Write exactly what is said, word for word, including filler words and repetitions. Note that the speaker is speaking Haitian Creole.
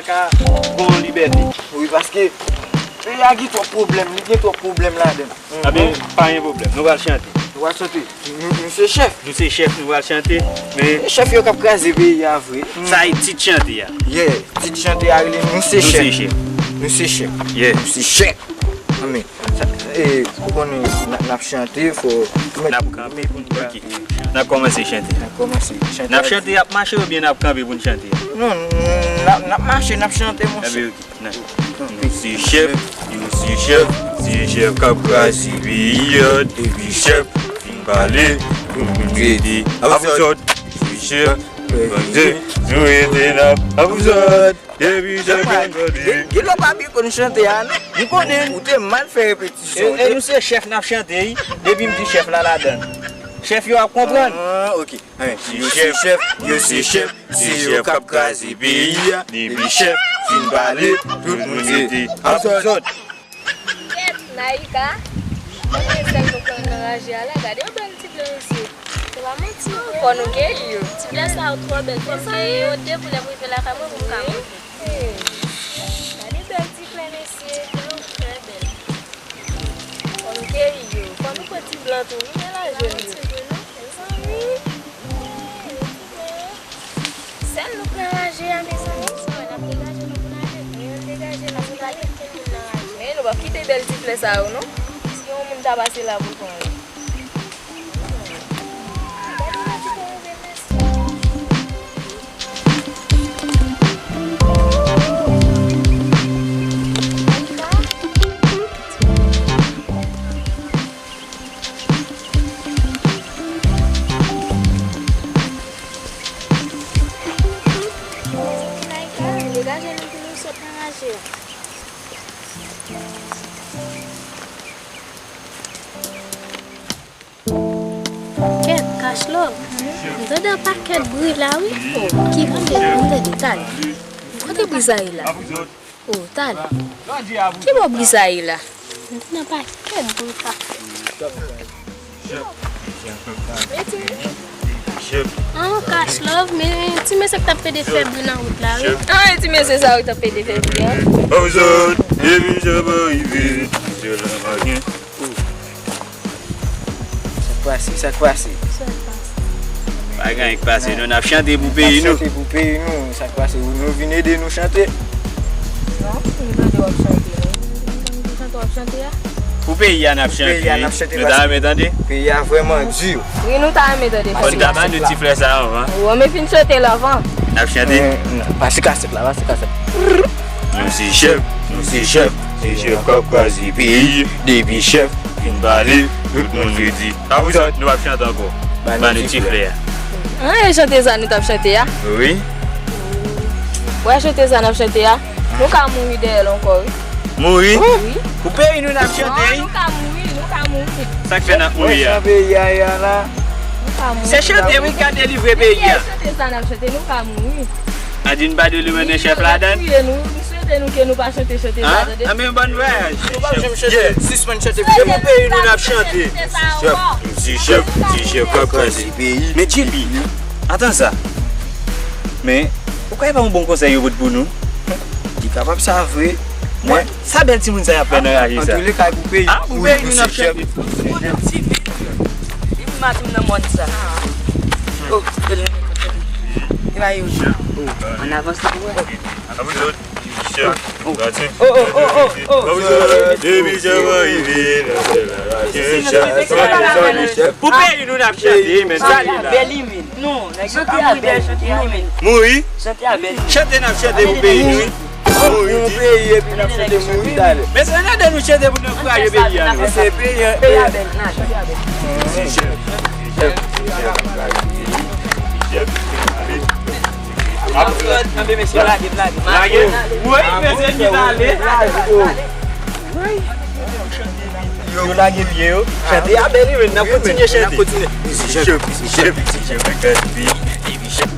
ka gon libète. Wi, paske peyi a gen twòp pwoblèm, li gen twòp pwoblèm ladan l. Ebyen, pa gen pwoblèm, nou pral chante. Nou pral chante. Nou, nou se chèf. Nou se chèf, nou pral chante. Men chèf yo k ap kraze peyi a vre. Sa e tit chante a. Yeah, tit chante a rele Nou se chèf. Nou se chèf. Nou se chèf. Yeah. Nou se chèf. Anmè, sa, e, ou konnen, n ap, n ap chante, fò. N ap kanpe pou n chante. N ap kòmanse chante. N ap kòmanse chante. N ap chante, y ap mache oubyen n ap kanpe pou n chante? Non, n ap, n ap mache, n ap chante, monchè. Ebyen, ok. Nou se chèf, nou se chèf, se chèf k ap kraze peyi a. Depi chèf fin pale, tout moun rete ap sòt. Se chèf, nou rete n ap ap sòt. Depi chèf fin pale. Gen lè w pa byen konn chante a, non? M konnen. Ou te mal fè repetisyon. E, e nou se chèf n ap chante, wi. Depi m di chèf la ladan l. Chèf yo ap konprann. Ah, ok. Yo se chèf, yo se chèf, se yo k ap kraze peyi a. Depi chèf fin pale, tout moun rete ap sòt. Kèt, Naïka, mwen sèl nou pran nan raje a la, gade yon bèl ti blan mesye. Se pa manti non. Fò nou keyi yo. Ti blan sa yo twò bèl, fò m keyi yo de koulè pou rive lakay mwen pou m ka manje. Gade bèl ti flè mesye, trè bèl. Fò nou keyi yo. Fò nou pran ti blan tou, wi, men lajòl yo. Mezanmi. Sèl nou pran raje a, mezanmi. Sa wè, n ap degaje nou pou n ale. Wi, n degaje nou pou n ale. Men nou p ap kite bèl ti flè sa yo, non. Si yon moun ta pase la pou l pran yo. Kèt, Cash Love. M tande yon pakèt bri la, wi. Oh, ki bri? M tande, talè. Kote bri sa ye la? Oh, talè. Ki bò bri sa ye la? M tande yon pakèt bri la. Ah, Cash Love, men ti mesye k t ap pede fè bri nan wout la, wi. Ah, e ti mesye sa, wi, t ap pede fè bri a. Sa k pase, sa k pase? Pa gen anyen k pase, non, n ap chante pou peyi nou. N ap chante pou peyi nou, sa k pase? Nou vin ede nou chante. Non, m tande w ap chante. Chante w ap chante a? Pou peyi a n ap chante, wi. Nou ta renmen tande. Peyi a vrèman di. Wi, nou ta renmen tande. Fò n ta ba nou ti flè sa anvan. Wi, men fin chante l anvan. N ap chante. Pase kasèt la, pase kasèt. Nou se chèf, nou se chèf, se chèf k ap kraze peyi. Depi chèf fin pale, tout moun rete ap sòt. Nou p ap chante ankò. Ba nou ti flè a. An, e chante sa nou t ap chante a? Wi. Wè chante sa n ap chante a? Nou ka mouri dèyè l ankò, wi. Mouri? Wi. Pou peyi nou n ap chante, wi. Non, nou ka mouri, nou ka mouri. Sa k fè n ap mouri a? Jan peyi a ye a la. Nou ka mouri. Se chante, wi, k ka delivre peyi a. Wi, chante sa n ap chante, nou ka mouri. Nadine pa dwe li mennen chèf ladan l. Priye nou, nou swete nou ke nou pa chante chante sa, tande? An, men bòn vwayaj. Nou p ap janm chante. Sispann chante. Se pou peyi nou n ap chante. Chèf, ti chèf, ti chèf k ap kraze peyi. Men Djibi, atann sa. Men, ou kwè e pa yon bon konsèy yo pot pou nou? Li kapab sa vre. Men sa bèl timoun sa y ap fè nan raje sa. Antouleka, pou peyi. Ah, pou peyi nou n ap chante. Li vin maten nan mòn sa. Oh, e pa yo. Ann avanse pou wè. Pou peyi nou n ap chante, men sa li la. Mouri. Chante n ap chante pou peyi nou, wi. Mouri. Pou peyi epi n ap chante mouri talè. Men se nan de nou chante pou nou kraze peyi a, non. Se peyi a, peyi a bèl. Ti chèf, ti chèf, ti chèf. Anbe mesye, lage, lage. Lage. Wi, mesye, ki ale. Yo lage pye yo. Chante a bèl, wi, men n ap kontinye chante. N ap kontinye. Ti chèf, ti chèf, ti chèf, ti chèf.